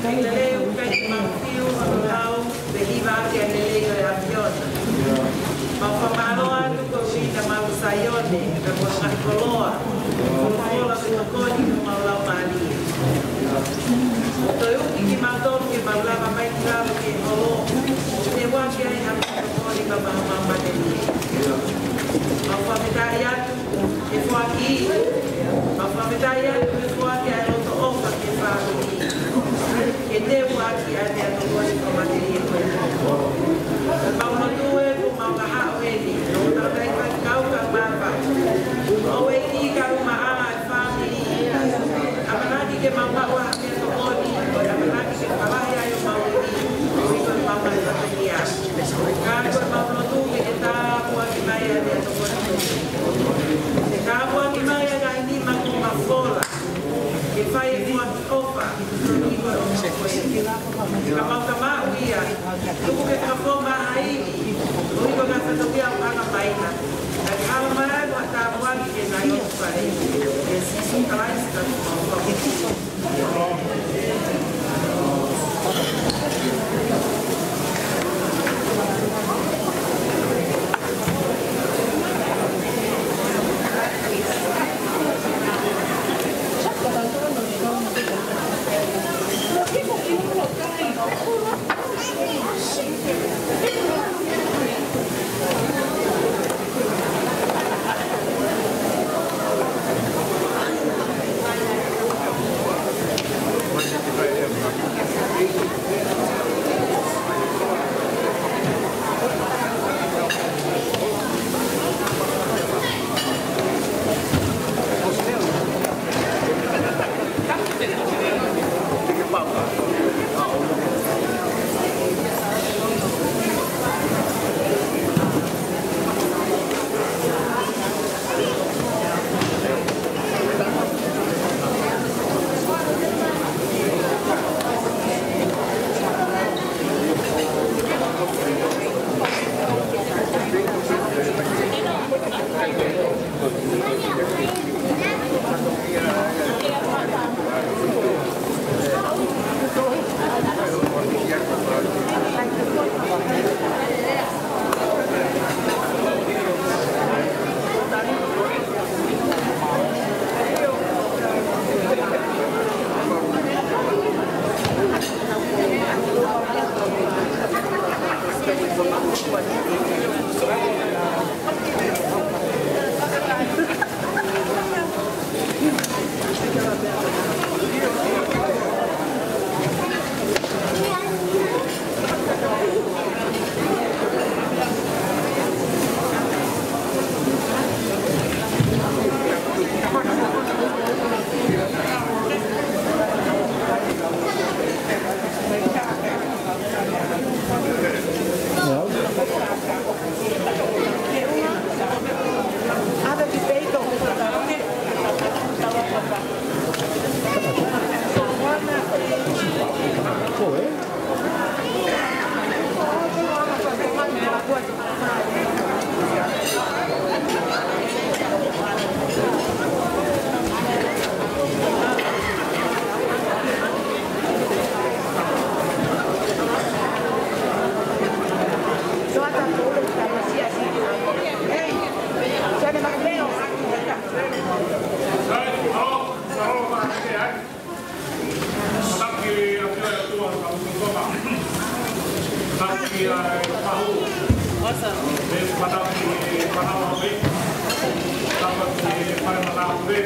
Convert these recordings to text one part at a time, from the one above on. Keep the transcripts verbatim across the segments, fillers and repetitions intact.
Lelei ʻoku ʻikai ke mau fiu, mau lau, pe hiva ʻaki ʻa e lelei ʻo e ʻAfiona. Mau fakamālō atu koeʻuhi ko homau Saione, pea mo e ngaahi koloa, folofola mo e tokoni ʻo homau laumālie. Toe uki kimautolu ke mau lava mai ki lalo ki he holo, ʻo teu ʻaki ai ha tokoni maʻa homau matelie. Mau fakafetaʻi atu, ʻe foaki, mau fakafetaʻi atu ʻe foaki ʻa e loto ʻofa ki he fāmili. Ke teu ʻaki ʻa e meʻatokoni ʻo e matelie ko eni. Mau lotu ē, ko mau kahaʻu eni, ʻo tau kai kai kau ka mapa. ʻOua ʻe ʻi kau maʻa e fāmili. ʻAmanaki ke mau maʻu ha meʻatokoni, ʻo ʻamanaki ke fakalahi ai ʻo mau ʻi, ʻi ko mau mai fakia. Ka ko mau lotu ke ke tāpuaki mai ʻa e meʻatokoni. Ke tāpuaki mai ʻa e ngaahi nima kuo mafola. Ke fai e foaki ʻofa, ʻi ko e ʻofa ko ē. Ka mau ka maʻu ia, tuku ke fakafou maha ʻi, ʻo ʻi ko ka fatokia ʻo anga mai na. Ka ke hala mai ai mo ha tāpuaki ke ngai ʻofa ʻi. ʻIa Sīsū Kalaisi ka mau fakafou. Sai, ʻo, ʻo, ʻo, ʻo, ʻo, ʻo, Manatu ki he ʻafio ʻa e ʻOtua ʻi he kau Tonga. Manatu ki he Pahu. Manatu ki he Manava Bay. Manatu ki he Fale Manava Bay.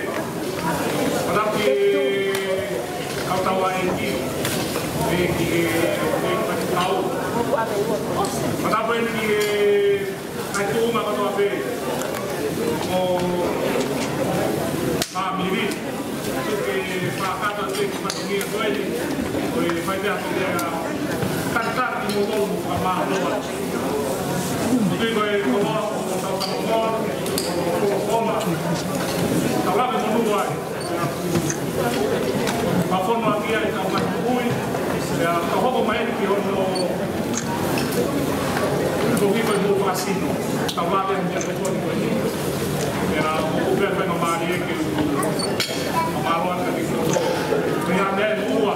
Manatu ki he kau tau ʻa e ʻEiki. Pea ki he, ki he kau. Manatu ki he ʻa e tuʻunga kotoa pē ʻo e fāmili. Ke fakakakato atu e kiʻi fatongia ko eni, ko e fai pē atu ia, kae ʻatā kimoutolu mo fakamālō atu. Ko e koloa, ko e tau tau koloa, ko e koloa. Tau lave monū ai. Mafono ʻaki ia ʻi he tau mai hui, pea tau hoko mai ki hono tohi ko e mou fakasino. Tau lave ʻi he tokoni ko eni. Pea ʻoku pehē faingamālie ke u fakamālō atu kiate kimoutolu. Pea meʻa ʻe ua.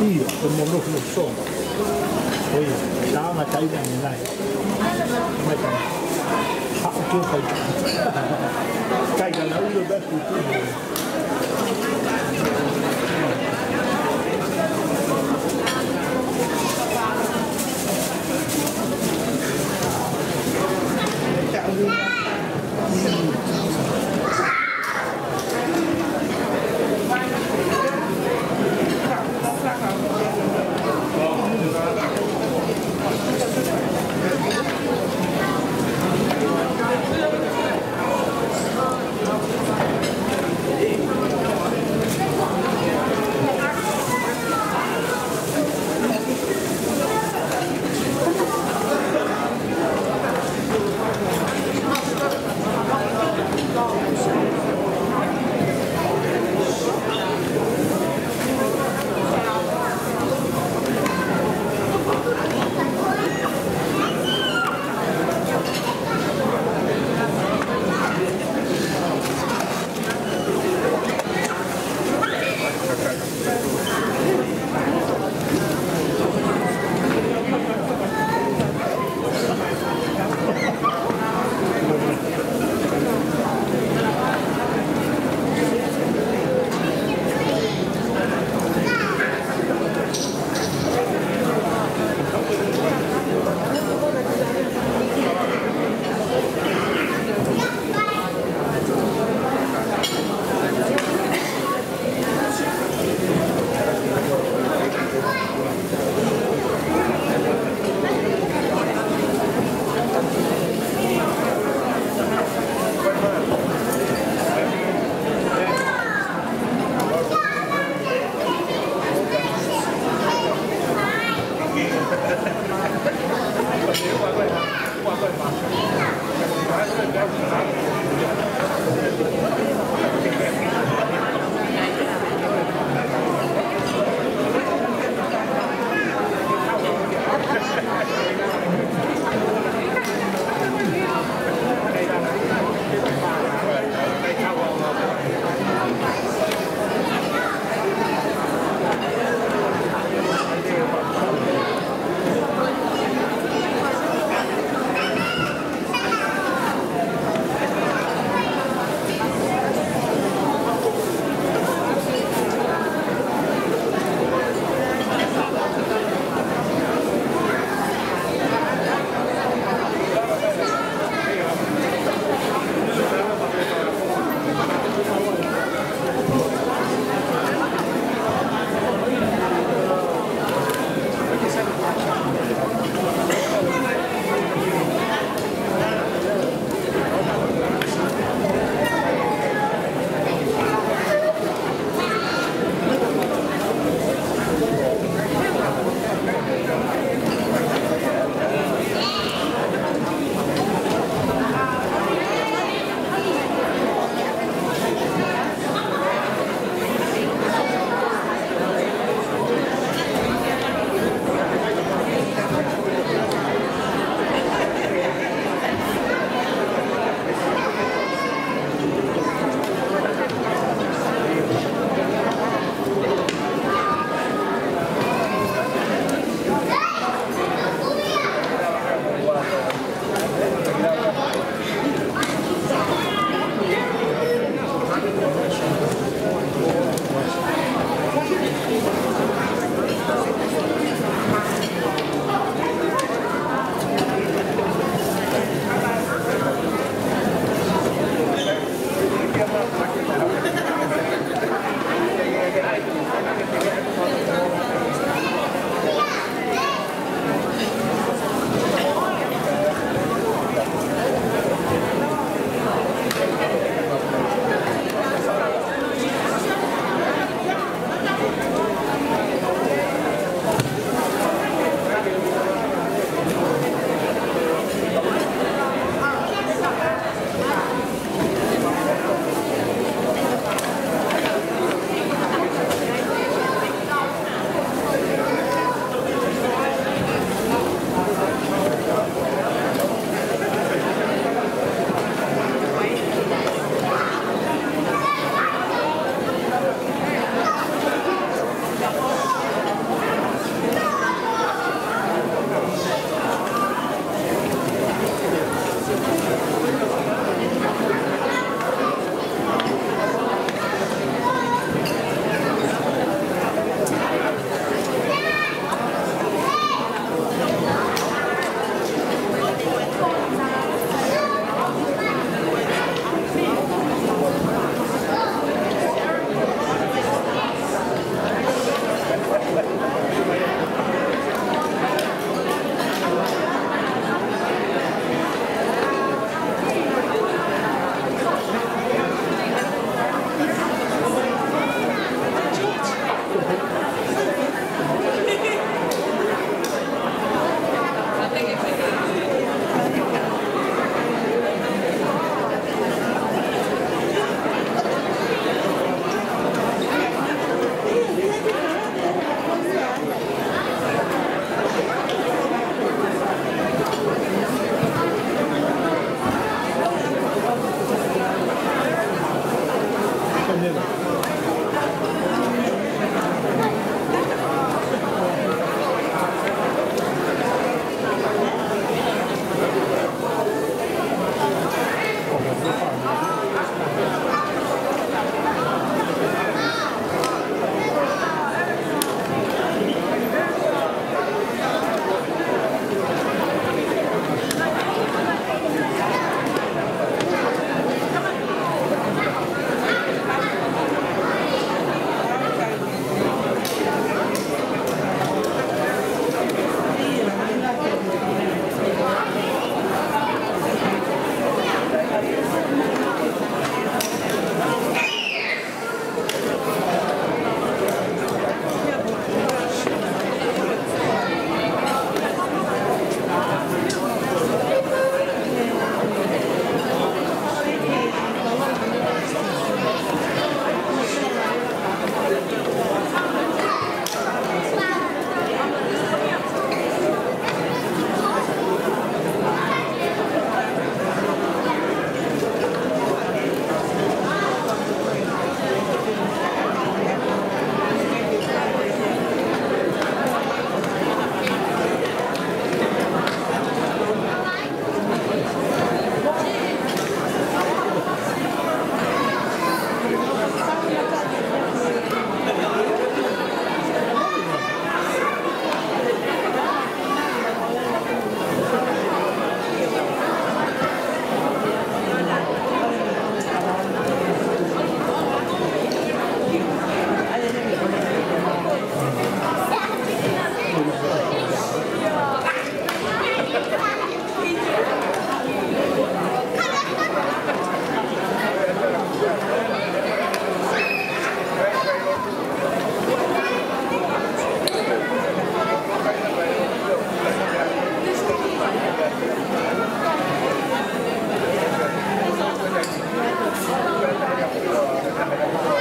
ʻIo, ko e mono no so. ʻIo, tā nga tai na ni nai. Mai tā. Haʻu ki o kai. Kai ka na ulo batu tu.